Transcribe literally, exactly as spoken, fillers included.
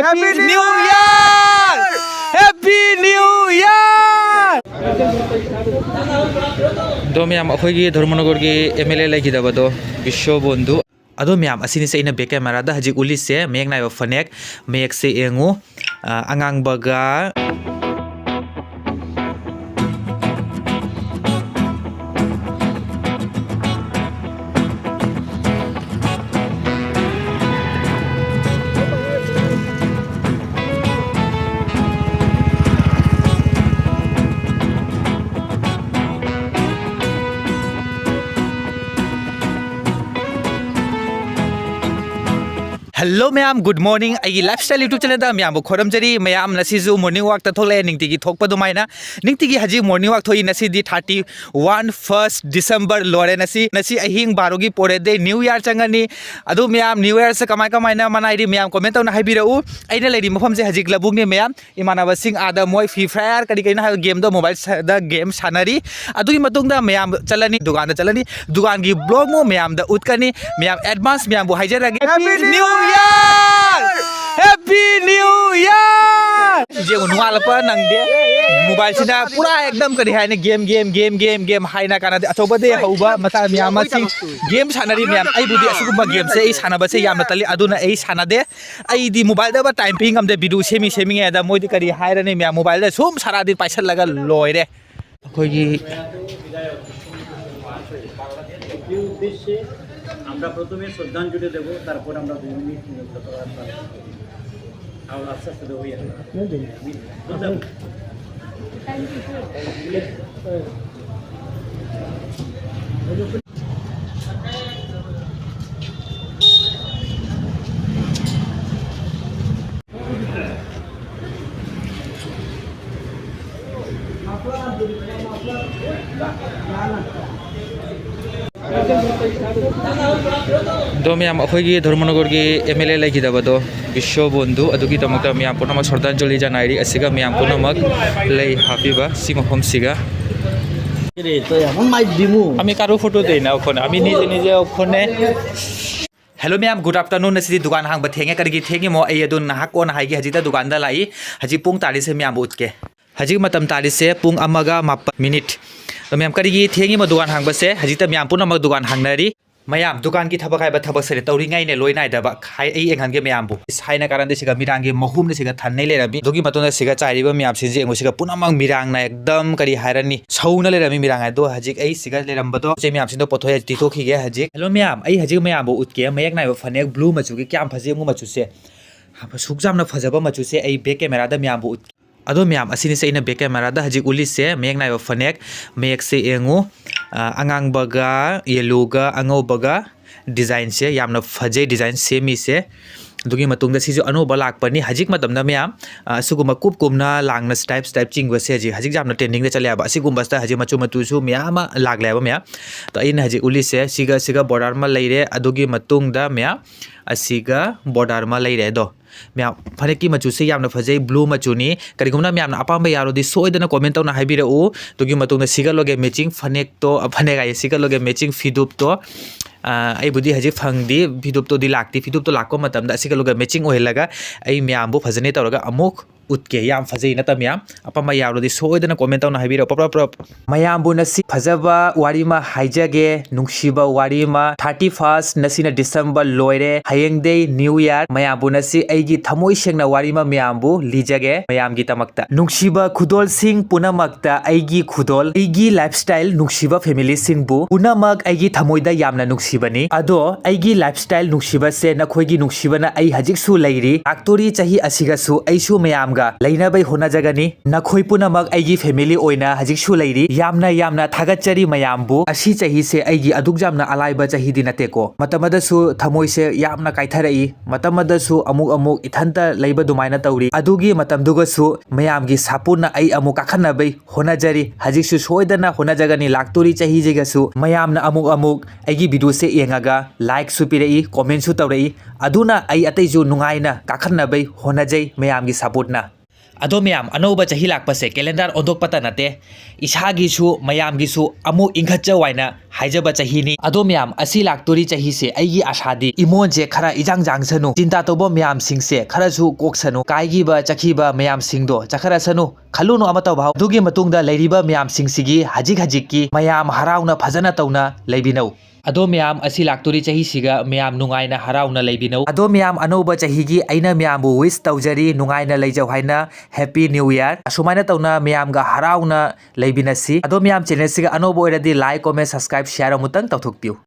Happy New Year! Happy New Year! ꯑꯗꯣ ꯃꯌꯥꯝ, ꯑꯩꯈꯣꯏꯒꯤ ꯙꯔꯃꯅꯒꯔꯒꯤ M L A ꯂꯩꯈꯤꯗꯕꯗꯣ, ꯕꯤꯁ꯭ꯋꯕꯣꯟꯗꯨ꯫ ꯑꯗꯣ ꯃꯌꯥꯝ, ꯑꯁꯤꯅꯤꯁꯦ ꯑꯩꯅ back camera ꯗ ꯍꯧꯖꯤꯛ ꯎꯠꯂꯤꯁꯦ, ꯃꯌꯦꯛ ꯅꯥꯏꯕ ꯐꯅꯦꯛ꯫ ꯃꯌꯦꯛꯁꯦ ꯌꯦꯡꯉꯨ, ꯑ, ꯑꯉꯥꯡꯕꯒ Hello ꯃꯌꯥꯝ, good morning꯫ ꯑꯩꯒꯤ Lifestyle YouTube channel ꯗ ꯃꯌꯥꯝꯕꯨ ꯈꯣꯏꯔꯝꯖꯔꯤ꯫ ꯃꯌꯥꯝ ꯉꯁꯤꯁꯨ morning walk ꯇ ꯊꯣꯛꯂꯛꯑꯦ, ꯅꯨꯡꯇꯤꯒꯤ ꯊꯣꯛꯄ ꯑꯗꯨꯃꯥꯏꯅ꯫ ꯅꯨꯡꯇꯤꯒꯤ ꯍꯧꯖꯤꯛ morning walk ꯊꯣꯛꯏ꯫ ꯉꯁꯤꯗꯤ thirty one, first December ꯂꯣꯏꯔꯦ꯫ ꯉꯁꯤ, ꯉꯁꯤ ꯑꯍꯤꯡ ꯕꯥꯔꯣꯒꯤ ꯄꯣꯔꯦꯗꯩ New Year ꯆꯪꯉꯅꯤ꯫ ꯑꯗꯨ ꯃꯌꯥꯝ, New Year ꯁꯦ ꯀꯃꯥꯏ ꯀꯃꯥꯏꯅ ꯃꯅꯥꯏꯔꯤ, ꯃꯌꯥꯝ comment ꯇꯧꯅ ꯍꯥꯏꯕꯤꯔꯛꯎ꯫ ꯑꯩꯅ ꯂꯩꯔꯤ ꯃꯐꯝꯁꯦ ꯍꯧꯖꯤꯛ ꯂꯧꯕꯨꯛꯅꯤ ꯃꯌꯥꯝ꯫ ꯏꯃꯥꯟꯅꯕꯁꯤꯡ ꯑꯥꯗ ꯃꯣꯏ Free Fire ꯀꯔꯤ ꯀꯔꯤꯅꯣ ꯍꯥꯏꯕ game ꯗꯣ, mobile ꯗ game ꯁꯥꯟꯅꯔꯤ꯫ ꯑꯗꯨꯒꯤ ꯃꯇꯨꯡꯗ ꯃꯌꯥꯝ ꯆꯠꯂꯅꯤ, ꯗꯨꯀꯥꯟꯗ ꯆꯠꯂꯅꯤ꯫ ꯗꯨꯀꯥꯟꯒꯤ vlog ꯃꯨꯛ ꯃꯌꯥꯝꯗ ꯎꯠꯀꯅꯤ꯫ ꯃꯌꯥꯝ advance ꯃꯌꯥꯝꯕꯨ ꯍꯥꯏꯖꯔꯒꯦ꯫ Happy New Year! Happy New Year! ꯌꯦꯡꯉꯨ, ꯅꯣꯡꯉꯥꯜꯂꯛꯄ ꯅꯪꯗꯦ꯫ Mobile ꯁꯤꯅ ꯄꯨꯔꯥ ꯑꯦꯛꯗꯝ ꯀꯔꯤ ꯍꯥꯏꯅꯤ, game, game, game, game, game ꯍꯥꯏꯅ ꯀꯥꯟꯅꯗꯦ꯫ ꯑꯆꯧꯕꯗꯩ ꯍꯧꯕ ꯃꯆꯥ ꯃꯌꯥꯝ ꯑꯃꯁꯤꯡ game ꯁꯥꯟꯅꯔꯤ ꯃꯌꯥꯝ꯫ ꯑꯩꯕꯨꯗꯤ ꯑꯁꯤꯒꯨꯝꯕ game ꯁꯦ ꯑꯩ ꯁꯥꯟꯅꯕꯁꯦ ꯌꯥꯝꯅ ꯇꯜꯂꯤ, ꯑꯗꯨꯅ ꯑꯩ ꯁꯥꯟꯅꯗꯦ꯫ ꯑꯩꯗꯤ mobile ꯗꯕ time ꯄꯤ ꯉꯝꯗꯦ, video ꯁꯦꯝꯃꯤ ꯁꯦꯝꯃꯤꯉꯩꯗ ꯃꯣꯏꯗꯤ ꯀꯔꯤ ꯍꯥꯏꯔꯅꯤ ꯃꯌꯥꯝ, mobile ꯗ ꯁꯨꯝ ꯁꯥꯔꯛꯑꯗꯤ ꯄꯥꯏꯁꯜꯂꯒ ꯂꯣꯏꯔꯦ꯫ ꯑꯩꯈꯣꯏꯒꯤ উদ্দেশ্যে আমরা প্রথমে শ্রদ্ধাঞ্জলি দেব, তারপর আমরা দুই মিনিট নিরবতা পালন করব। আর আস্তে আস্তে দেবো, ইয়ে। বুঝলাম? ꯑꯗꯣ ꯃꯌꯥꯝ, ꯑꯩꯈꯣꯏꯒꯤ ꯙꯔꯃꯅꯒꯔꯒꯤ M L A ꯂꯩꯈꯤꯗꯕꯗꯣ, ꯕꯤꯁ꯭ꯋꯕꯣꯟꯗꯨ, ꯑꯗꯨꯒꯤꯗꯃꯛꯇ ꯃꯌꯥꯝ ꯄꯨꯝꯅꯃꯛ ꯁ꯭ꯔꯗꯥꯟꯖꯂꯤ ꯖꯅꯥꯏꯔꯤ꯫ ꯑꯁꯤꯒ ꯃꯌꯥꯝ ꯄꯨꯝꯅꯃꯛ ꯂꯩ ꯍꯥꯞꯄꯤꯕ ꯁꯤ ꯃꯐꯝꯁꯤꯒ꯫ রে, তো এমন মাইর দিমু। আমি কারো ফটো দেই না ওখানে, আমি নিজে নিজে ওখানে। Hello ꯃꯌꯥꯝ, good afternoon꯫ ꯉꯁꯤꯗꯤ ꯗꯨꯀꯥꯟ ꯍꯥꯡꯕ ꯊꯦꯡꯉꯦ꯫ ꯀꯔꯤꯒꯤ ꯊꯦꯡꯉꯤꯃꯣ ꯑꯩ ꯑꯗꯨ ꯉꯥꯏꯍꯥꯛ ꯀꯣꯟꯅ ꯍꯥꯏꯒꯦ꯫ ꯍꯧꯖꯤꯛꯇ ꯗꯨꯀꯥꯟꯗ ꯂꯥꯛꯏ꯫ ꯍꯧꯖꯤꯛ ꯄꯨꯡ ꯇꯥꯔꯤꯁꯦ ꯃꯌꯥꯝꯕꯨ ꯎꯠꯀꯦ꯫ ꯍꯧꯖꯤꯛ ꯃꯇꯝ ꯇꯥꯔꯤꯁꯦ ꯄꯨꯡ ꯑꯃꯒ ꯃꯥꯄꯟ minute꯫ ꯑꯗꯣ ꯃꯌꯥꯝ, ꯀꯔꯤꯒꯤ ꯊꯦꯡꯉꯤꯃꯣ ꯗꯨꯀꯥꯟ ꯍꯥꯡꯕꯁꯦ? ꯍꯧꯖꯤꯛꯇ ꯃꯌꯥꯝ ꯄꯨꯝꯅꯃꯛ ꯗꯨꯀꯥꯟ ꯍꯥꯡꯅꯔꯤ꯫ ꯃꯌꯥꯝ, ꯗꯨꯀꯥꯟꯒꯤ ꯊꯕꯛ ꯍꯥꯏꯕ ꯊꯕꯛꯁꯤꯗꯤ ꯇꯧꯔꯤꯉꯩꯅꯦ ꯂꯣꯏ ꯅꯥꯏꯗꯕ꯫ ꯍꯥꯏ, ꯑꯩ ꯌꯦꯡꯍꯟꯒꯦ ꯃꯌꯥꯝꯕꯨ꯫ ꯏꯁ, ꯍꯥꯏꯅ ꯀꯥꯟꯗ ꯁꯤꯒ ꯃꯤꯔꯥꯡꯒꯤ ꯃꯍꯨꯝꯅ ꯁꯤꯒ ꯊꯟꯅꯩ ꯂꯩꯔꯝꯃꯤ꯫ ꯑꯗꯨꯒꯤ ꯃꯇꯨꯡꯗ ꯁꯤꯒ ꯆꯥꯏꯔꯤꯕ ꯃꯌꯥꯝꯁꯤꯡꯁꯦ ꯌꯦꯡꯉꯨ, ꯁꯤꯒ ꯄꯨꯝꯅꯃꯛ ꯃꯤꯔꯥꯡꯅ ꯑꯦꯛꯗꯝ ꯀꯔꯤ ꯍꯥꯏꯔꯅꯤ, ꯁꯧꯅ ꯂꯩꯔꯝꯃꯤ ꯃꯤꯔꯥꯡ ꯍꯥꯏꯗꯣ꯫ ꯍꯧꯖꯤꯛ ꯑꯩ ꯁꯤꯒ ꯂꯩꯔꯝꯕꯗꯣ, ꯁꯤ ꯃꯌꯥꯝꯁꯤꯡꯗꯣ ꯄꯣꯠꯊꯣꯛ ꯇꯤꯊꯣꯛꯈꯤꯒꯦ ꯍꯧꯖꯤꯛ꯫ Hello ꯃꯌꯥꯝ, ꯑꯩ ꯍꯧꯖꯤꯛ ꯃꯌꯥꯝꯕꯨ ꯎꯠꯀꯦ꯫ ꯃꯌꯦꯛ ꯅꯥꯏꯕ ꯐꯅꯦꯛ blue ꯃꯆꯨꯒꯤ ꯀꯌꯥꯝ ꯐꯖꯩ ꯌꯦꯡꯉꯨ ꯃꯆꯨꯁꯦ꯫ ꯁꯨꯛ ꯌꯥꯝꯅ ꯐꯖꯕ ꯃꯆꯨꯁꯦ ꯑꯩ back cameraꯗ ꯃꯌꯥꯝꯕꯨ ꯎꯠꯀꯦ꯫ ꯑꯗꯣ ꯃꯌꯥꯝ, ꯑꯁꯤꯅꯤꯁꯦ ꯑꯩꯅ back cameraꯗ ꯍꯧꯖꯤꯛ ꯎꯠꯂꯤꯁꯦ, ꯃꯌꯦꯛ ꯅꯥꯏꯕ ꯐꯅꯦꯛ꯫ ꯃꯌꯦꯛꯁꯦ ꯌꯦꯡꯉꯨ, ꯑ, ꯑꯉꯥꯡꯕꯒ yellowꯒ ꯑꯉꯧꯕꯒ designꯁꯦ ꯌꯥꯝꯅ ꯐꯖꯩ, design ꯁꯦꯝꯃꯤꯁꯦ꯫ ꯑꯗꯨꯒꯤ ꯃꯇꯨꯡꯗ ꯁꯤꯁꯨ ꯑꯅꯧꯕ ꯂꯥꯛꯄꯅꯤ꯫ ꯍꯧꯖꯤꯛ ꯃꯇꯝꯗ ꯃꯌꯥꯝ, ꯑ, ꯁꯤꯒꯨꯝꯕ ꯀꯨꯞ ꯀꯨꯞꯅ ꯂꯥꯡꯅ stripe stripe ꯆꯤꯡꯕꯁꯦ ꯍꯧꯖꯤꯛ, ꯍꯧꯖꯤꯛ ꯌꯥꯝꯅ trendingꯗ ꯆꯠꯂꯦ ꯍꯥꯏꯕ꯫ ꯑꯁꯤꯒꯨꯝꯕꯁꯤꯗ ꯍꯧꯖꯤꯛ ꯃꯆꯨ ꯃꯆꯨꯁꯨ ꯃꯌꯥꯝ ꯑꯃ ꯂꯥꯛꯂꯦ ꯍꯥꯏꯕ ꯃꯌꯥꯝ꯫ ꯑꯗꯣ ꯑꯩꯅ ꯍꯧꯖꯤꯛ ꯎꯠꯂꯤꯁꯦ ꯁꯤꯒ, ꯁꯤꯒ border ꯑꯃ ꯂꯩꯔꯦ꯫ ꯑꯗꯨꯒꯤ ꯃꯇꯨꯡꯗ ꯃꯌꯥꯝ, ꯑꯁꯤꯒ border ꯑꯃ ꯂꯩꯔꯦ꯫ ꯑꯗꯣ ꯃꯌꯥꯝ, ꯐꯅꯦꯛꯀꯤ ꯃꯆꯨꯁꯦ ꯌꯥꯝꯅ ꯐꯖꯩ, blue ꯃꯆꯨꯅꯤ꯫ ꯀꯔꯤꯒꯨꯝꯕ ꯃꯌꯥꯝꯅ ꯑꯄꯥꯝꯕ ꯌꯥꯎꯔꯗꯤ ꯁꯣꯏꯗꯅ comment ꯇꯧꯅ ꯍꯥꯏꯕꯤꯔꯛꯎ꯫ ꯑꯗꯨꯒꯤ ꯃꯇꯨꯡꯗ ꯁꯤꯒ ꯂꯣꯏꯒꯦ matching ꯐꯅꯦꯛꯇꯣ, ꯑ, ꯐꯅꯦꯛ ꯍꯥꯏꯌꯦ, ꯁꯤꯒ ꯂꯣꯏꯒꯦ matching ꯐꯤꯗꯨꯞꯇꯣ, ꯑ, ꯑꯩꯕꯨꯗꯤ ꯍꯧꯖꯤꯛ ꯐꯪꯗꯦ, ꯐꯤꯗꯨꯞꯇꯣꯗꯤ ꯂꯥꯛꯇꯦ꯫ ꯐꯤꯗꯨꯞꯇꯣ ꯂꯥꯛꯄ ꯃꯇꯝꯗ ꯑꯁꯤꯒ ꯂꯣꯏꯒꯦ matching ꯑꯣꯏꯍꯜꯂꯒ ꯑꯩ ꯃꯌꯥꯝꯕꯨ ꯐꯖꯅ ꯇꯧꯔꯒ ꯑꯃꯨꯛ ꯎꯠꯀꯦ꯫ ꯌꯥꯝ ꯐꯖꯩ ꯅꯠꯇ ꯃꯌꯥꯝ? ꯑꯄꯥꯝꯕ ꯌꯥꯎꯔꯗꯤ ꯁꯣꯏꯗꯅ comment ꯇꯧꯅ ꯍꯥꯏꯕꯤꯔꯛꯑꯣ, ꯄ꯭ꯔꯞ ꯄ꯭ꯔꯞ ꯄ꯭ꯔꯞ꯫ ꯃꯌꯥꯝꯕꯨ ꯉꯁꯤ ꯐꯖꯕ ꯋꯥꯔꯤ ꯑꯃ ꯍꯥꯏꯖꯒꯦ, ꯅꯨꯡꯁꯤꯕ ꯋꯥꯔꯤ ꯑꯃ꯫ Thirty first, ꯉꯁꯤꯅ December ꯂꯣꯏꯔꯦ, ꯍꯌꯦꯡꯗꯩ New Year꯫ ꯃꯌꯥꯝꯕꯨ ꯉꯁꯤ ꯑꯩꯒꯤ ꯊꯃꯣꯏ ꯁꯦꯡꯅ ꯋꯥꯔꯤ ꯑꯃ ꯃꯌꯥꯝꯕꯨ ꯂꯤꯖꯒꯦ, ꯃꯌꯥꯝꯒꯤꯗꯃꯛꯇ꯫ ꯅꯨꯡꯁꯤꯕ ꯈꯨꯗꯣꯜꯁꯤꯡ ꯄꯨꯝꯅꯃꯛꯇ ꯑꯩꯒꯤ ꯈꯨꯗꯣꯜ, ꯑꯩꯒꯤ lifestyle ꯅꯨꯡꯁꯤꯕ familyꯁꯤꯡꯕꯨ ꯄꯨꯝꯅꯃꯛ ꯑꯩꯒꯤ ꯊꯃꯣꯏꯗ ꯌꯥꯝꯅ ꯅꯨꯡꯁꯤꯕꯅꯤ꯫ ꯑꯗꯣ ꯑꯩꯒꯤ lifestyle ꯅꯨꯡꯁꯤꯕꯁꯦ ꯅꯈꯣꯏꯒꯤ ꯅꯨꯡꯁꯤꯕꯅ ꯑꯩ ꯍꯧꯖꯤꯛꯁꯨ ꯂꯩꯔꯤ꯫ ꯂꯥꯛꯇꯣꯔꯤ ꯆꯍꯤ ꯑꯁꯤꯒꯁꯨ ꯑꯩꯁꯨ ꯃꯌꯥꯝꯒ ꯂꯩꯅꯕꯩ ꯍꯣꯠꯅꯖꯒꯅꯤ꯫ ꯅꯈꯣꯏ ꯄꯨꯝꯅꯃꯛ ꯑꯩꯒꯤ family ꯑꯣꯏꯅ ꯍꯧꯖꯤꯛꯁꯨ ꯂꯩꯔꯤ꯫ ꯌꯥꯝꯅ, ꯌꯥꯝꯅ ꯊꯥꯒꯠꯆꯔꯤ ꯃꯌꯥꯝꯕꯨ꯫ ꯑꯁꯤ ꯆꯍꯤꯁꯦ ꯑꯩꯒꯤ ꯑꯗꯨꯛ ꯌꯥꯝꯅ ꯑꯂꯥꯏꯕ ꯆꯍꯤꯗꯤ ꯅꯠꯇꯦꯀꯣ꯫ ꯃꯇꯝ ꯑꯗꯁꯨ ꯊꯃꯣꯏꯁꯦ ꯌꯥꯝꯅ ꯀꯥꯏꯊꯔꯛꯏ꯫ ꯃꯇꯝ ꯑꯗꯁꯨ ꯑꯃꯨꯛ ꯑꯃꯨꯛ ꯏꯊꯟꯇ ꯂꯩꯕ ꯑꯗꯨꯃꯥꯏꯅ ꯇꯧꯔꯤ꯫ ꯑꯗꯨꯒꯤ ꯃꯇꯝꯗꯨꯒꯁꯨ ꯃꯌꯥꯝꯒꯤ support ꯅ ꯑꯩ ꯑꯃꯨꯛ ꯀꯥꯈꯠꯅꯕꯩ ꯍꯣꯠꯅꯖꯔꯤ꯫ ꯍꯧꯖꯤꯛꯁꯨ ꯁꯣꯏꯗꯅ ꯍꯣꯠꯅꯖꯒꯅꯤ꯫ ꯂꯥꯛꯇꯣꯔꯤ ꯆꯍꯤꯁꯤꯒꯁꯨ ꯃꯌꯥꯝꯅ ꯑꯃꯨꯛ ꯑꯃꯨꯛ ꯑꯩꯒꯤ video ꯁꯦ ꯌꯦꯡꯉꯒ like ꯁꯨ ꯄꯤꯔꯛꯏ, comment ꯁꯨ ꯇꯧꯔꯛꯏ꯫ ꯑꯗꯨꯅ ꯑꯩ ꯑꯇꯩꯁꯨ ꯅꯨꯡꯉꯥꯏꯅ ꯀꯥꯈꯠꯅꯕꯩ ꯍꯣꯠꯅꯖꯩ ꯃꯌꯥꯝꯒꯤ support ꯅ꯫ ꯑꯗꯣ ꯃꯌꯥꯝ, ꯑꯅꯧꯕ ꯆꯍꯤ ꯂꯥꯛꯄꯁꯦ calendar ꯑꯣꯟꯊꯣꯛꯄꯇ ꯅꯠꯇꯦ, ꯏꯁꯥꯒꯤꯁꯨ ꯃꯌꯥꯝꯒꯤꯁꯨ ꯑꯃꯨꯛ ꯏꯪꯈꯠꯆꯧ ꯍꯥꯏꯅ ꯍꯥꯏꯖꯕ ꯆꯍꯤꯅꯤ꯫ ꯑꯗꯣ ꯃꯌꯥꯝ, ꯑꯁꯤ ꯂꯥꯛꯇꯣꯔꯤ ꯆꯍꯤꯁꯦ ꯑꯩꯒꯤ ꯑꯁꯥꯗꯤ ꯏꯃꯣꯟꯁꯦ ꯈꯔ ꯏꯖꯥꯡ ꯖꯥꯡꯁꯅꯨ, ꯆꯤꯟꯇꯥ ꯇꯧꯕ ꯃꯌꯥꯝꯁꯤꯡꯁꯦ ꯈꯔꯁꯨ ꯀꯣꯛꯁꯅꯨ, ꯀꯥꯏꯈꯤꯕ ꯆꯠꯈꯤꯕ ꯃꯌꯥꯝꯁꯤꯡꯗꯣ ꯆꯠꯈ꯭ꯔꯁꯅꯨ, ꯈꯜꯂꯨꯅꯨ ꯑꯃꯠꯇ ꯚꯥꯎ꯫ ꯑꯗꯨꯒꯤ ꯃꯇꯨꯡꯗ ꯂꯩꯔꯤꯕ ꯃꯌꯥꯝꯁꯤꯡꯁꯤꯒꯤ ꯍꯧꯖꯤꯛ ꯍꯧꯖꯤꯛꯀꯤ ꯃꯌꯥꯝ ꯍꯔꯥꯎꯅ ꯐꯖꯅ ꯇꯧꯅ ꯂꯩꯕꯤꯅꯧ꯫ ꯑꯗꯣ ꯃꯌꯥꯝ, ꯑꯁꯤ ꯂꯥꯛꯇꯣꯔꯤ ꯆꯍꯤꯁꯤꯒ ꯃꯌꯥꯝ ꯅꯨꯡꯉꯥꯏꯅ ꯍꯔꯥꯎꯅ ꯂꯩꯕꯤꯅꯧ꯫ ꯑꯗꯣ ꯃꯌꯥꯝ, ꯑꯅꯧꯕ ꯆꯍꯤꯒꯤ ꯑꯩꯅ ꯃꯌꯥꯝꯕꯨ wish ꯇꯧꯖꯔꯤ, ꯅꯨꯡꯉꯥꯏꯅ ꯂꯩꯖꯧ ꯍꯥꯏꯅ, Happy New Year꯫ ꯑꯁꯨꯃꯥꯏꯅ ꯇꯧꯅ ꯃꯌꯥꯝꯒ ꯍꯔꯥꯎꯅ ꯂꯩꯃꯤꯟꯅꯁꯤ꯫ ꯑꯗꯣ ꯃꯌꯥꯝ, channelꯁꯤꯒ ꯑꯅꯧꯕ ꯑꯣꯏꯔꯗꯤ like, comment, subscribe, share ꯑꯃꯨꯛꯇꯪ ꯇꯧꯊꯣꯛꯄꯤꯌꯨ꯫